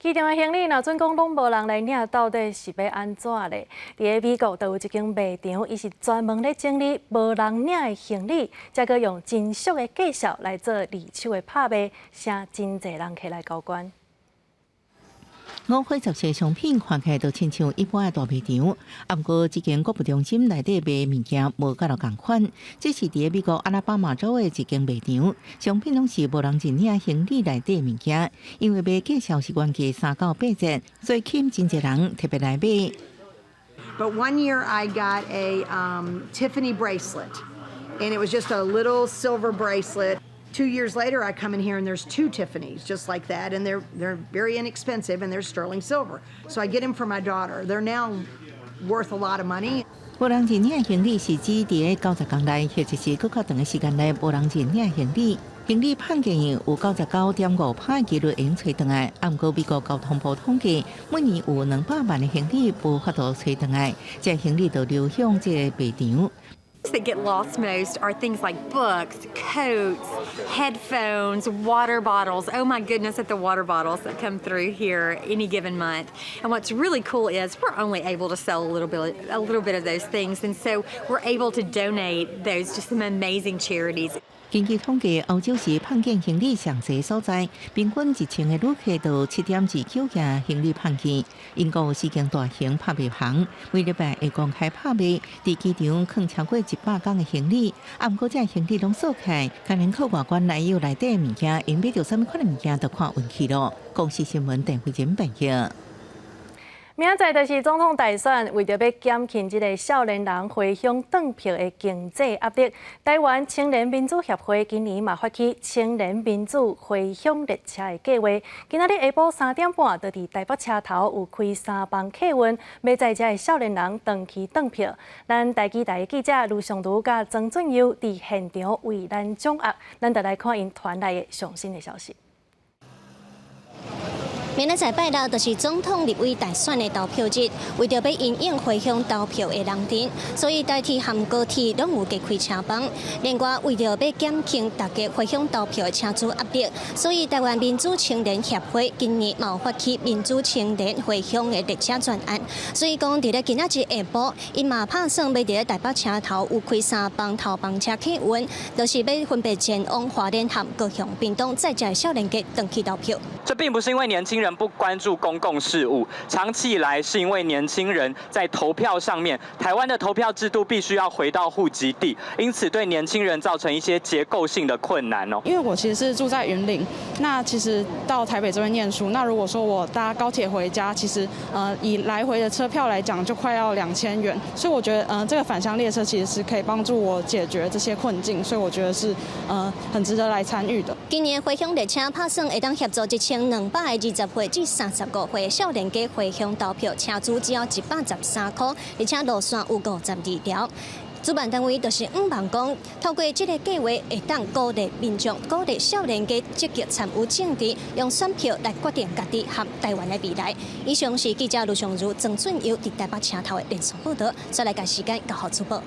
機場的行李若準講攏無人來領，到底是欲按怎咧？佇咧美國就有一間賣場，伊是專門咧整理無人領的行李，再閣用真俗的價數來做二手的拍賣，吸真濟人客來交關。五花雜色商品看起來就親像一般的大賣場，啊，毋過這間購物中心內底賣物件無佮落仝款。這是佇美國阿拉巴馬州的一間賣場，商品攏是無人認領行李內底物件，因為賣價數是原價3到8折，所以吸引真濟人特別來買。 But one year I got a Tiffany bracelet, and it was just a little silver bracelet. 2 years later, I come in here and there's two Tiffany's just like that, and they're very inexpensive and they're sterling silver. So I get them for my daughter. They're now worth a lot of money. 無人認領行李是指佇90工內，或者是閣較長的時間內無人認領行李。行李捌見有99.5%的幾率會用揣轉來，啊，毋過美國交通部統計，每年有200萬的行李無法度揣轉來，這行李就流向這個賣場。 That get lost most are things like books, coats, headphones, water bottles. Oh my goodness, at the water bottles that come through here any given month. And what's really cool is we're only able to sell a little bit of those things, and so we're able to donate those to some amazing charities. 根據統計，歐洲是捌見行李上濟所在，平均1000個旅客就7.29件行李捌去。英國有四間大型拍賣行，每禮拜會公開拍賣，佇機場囥超過100工的行李。啊，毋過這行李攏鎖起來，可能靠外觀來有內底的物件，會買著啥物款的物件，就看運氣囉。公視新聞鄧慧珍編譯。明仔載就是總統大選，為著欲減輕這个少年人回鄉轉票的經濟壓力，臺灣青年民主協會今年嘛發起青年民主回鄉列車的計劃。今仔日下晡3點半，就佇台北車頭有開三班客運，欲載遮的少年人轉去轉票。咱台記台的記者盧尚如佮曾俊佑佇現場為咱掌握，咱就來看𪜶傳來的上新的消息。明仔載拜六就是總統立委大選的投票日，為著欲引用回鄉投票的人陣，所以台鐵和高鐵攏有加開車班。另外，為著欲減輕大家回鄉投票的車資壓力，所以臺灣民主青年協會今年嘛有發起民主青年回鄉的列車專案。所以講，佇咧今仔日下晡，𪜶嘛拍算欲佇咧台北車頭有開三班頭班車客運，就是欲分別前往花蓮和高雄、屏東，載遮的少年家轉去投票。這並不是因為年輕人不關注公共事務，長期以來是因為年輕人在投票上面，台灣的投票制度必須要回到戶籍地，因此對年輕人造成一些結構性的困難哦。因為我其實是住在雲林，那其實到台北這邊念書，那如果說我搭高鐵回家，其實以來回的車票來講就快要2000元，所以我覺得這個返鄉列車其實是可以幫助我解決這些困境，所以我覺得是很值得來參與的。今年回鄉列車拍算會當協助1220歲至35歲的少年家回鄉投票，車資只要113塊，而且路線有52條。主辦單位就是向望講，透過這个計畫，會當鼓勵民眾、鼓勵少年家積極參與政治，用選票來決定家己和臺灣的未來。以上是記者盧尚如、曾俊佑佇台北車頭的連線報導。再來共時間交予主播。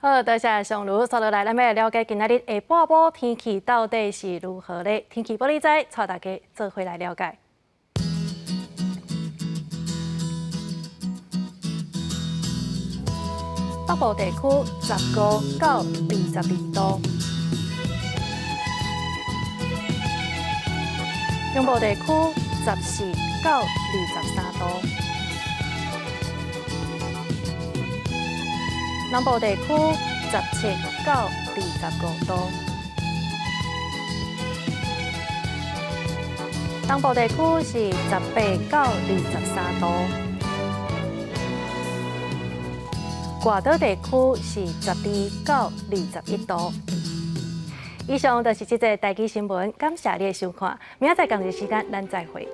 好，多謝尚如。接落來，咱欲來了解今仔日下半晡天氣到底是如何咧？天氣玻璃仔，帶大家做伙來了解。北部地區15到22度，中部地區14到23度，南部地區17到25度，東部地區是18到23度。外島地區是12到21度。以上就是這節台記新聞，感謝你的收看。明仔載仝一時間，咱再會。